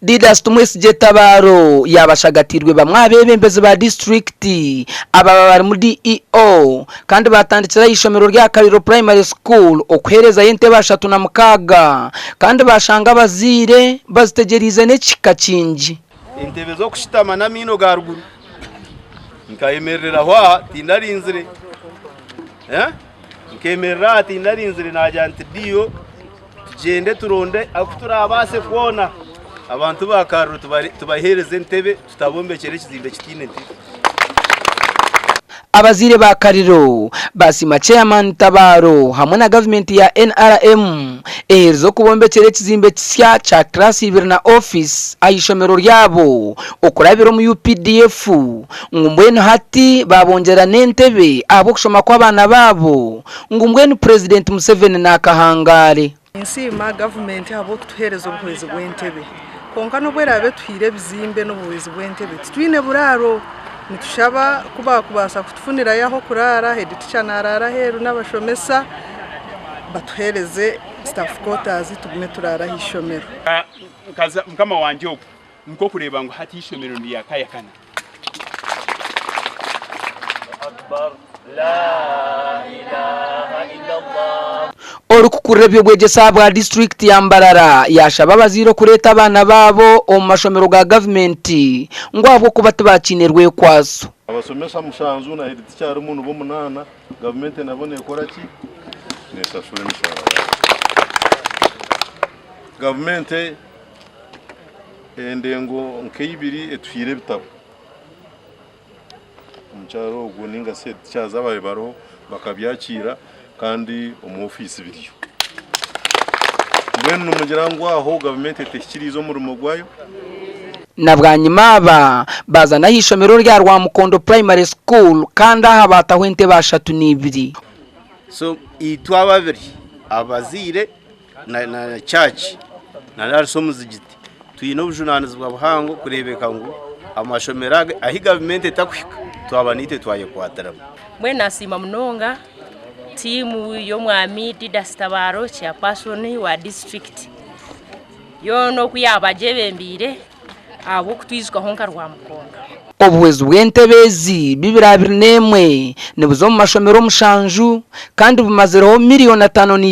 Didas Tumwesigye Tabaro yaaba ashagatiirwe bamwe aha beebembezi ba disiturikiti ababa barimu DEO kandi baatandikira aha ishomero rya Kaliro Primary School okuheerezayo entebe 36 kandi baashanga abazaire bazitegyereize n'ekihika kingi. Entebe z'okushutama n'amaino ga ruguru. Nkayemerereraho aha tindarinzire. Nkemerera aha tindarinzire naagira nti diyo tugyende turonde aku turaabaase kwona abantu ba Kariro tubaheereze entebe tutabombekyera ekizimbe kitaine ntebe. Abazaire ba Kariro basiima Chairman Tabaro hamwe na gavumenti ya NRM eherize okubombekyera ekizimbe kisya kya class ibiri na office aha ishomero ryabo okurabira omu UPDF ngu mbwenu hati babongyera n'entebe ahabw'okushoma kw'abaana baabo ngu mbwenu Purezidenti Museveni naakahangaare. Ninsiima gavumenti ahabw'okutuheereza obuhwezi bw'entebe. Kwonka n'obu eraabe etuhaire ebizimbe n'obuhwezi bw'entebe, titwine buraaro. Nitushaba ku baakubaasa kutufunirayo ah'okuraara, heeditica naaraara aheeru n'abashomesa, batuheereze staff quarters tugume turaare aha ishomero. Mukama wangye ogwo nikwo kureeba ngu hati eishomero niryakayakana. Orikukurira eby'obwegyese ahabwa disiturikiti ya Mbarara yaashaba abazaire okureeta abaana baabo omu mashomero ga gavumenti ngu ahabw'okuba tibakiine rwekwaso. Abashomesa mushanju na heeditica harimu nibo munaana, gavumenti nabo neekora ki? Neeshashura emishaara yaabo. Gavumenti endengo nk'eibiri etuhaire ebitabo. Omukyara ogwo ninga shi headteachers ababaire bariho bakabyakiira kandi omu ofiisi biriyo. Mbwenu nimugira ngu aho gavumenti etehikiriize omurimo gwayo? Na bwanyima aba baaza n'aha ishomero rya Rwamukondo Primary School kandi aha baataho entebe 32. So itwe ababiri abazaire na na church na nari omuzigiti twine obujunanizibwa buhango kureebeka ngu amashomero aga ahu gavumenti etakuhika twaba niitwe twayekwatiramu. Mbwenu nasiima munonga tiimu y'omwami Didas Tabaro chairperson wa disiturikiti yoona oku yaaba agyebembeire ahabw'okutwijukaho nka Rwamukondo. Obuhwezi bw'entebe ezi 221 nibuza omu mashomero mushanju kandi bumazireho miriyoni ataano na.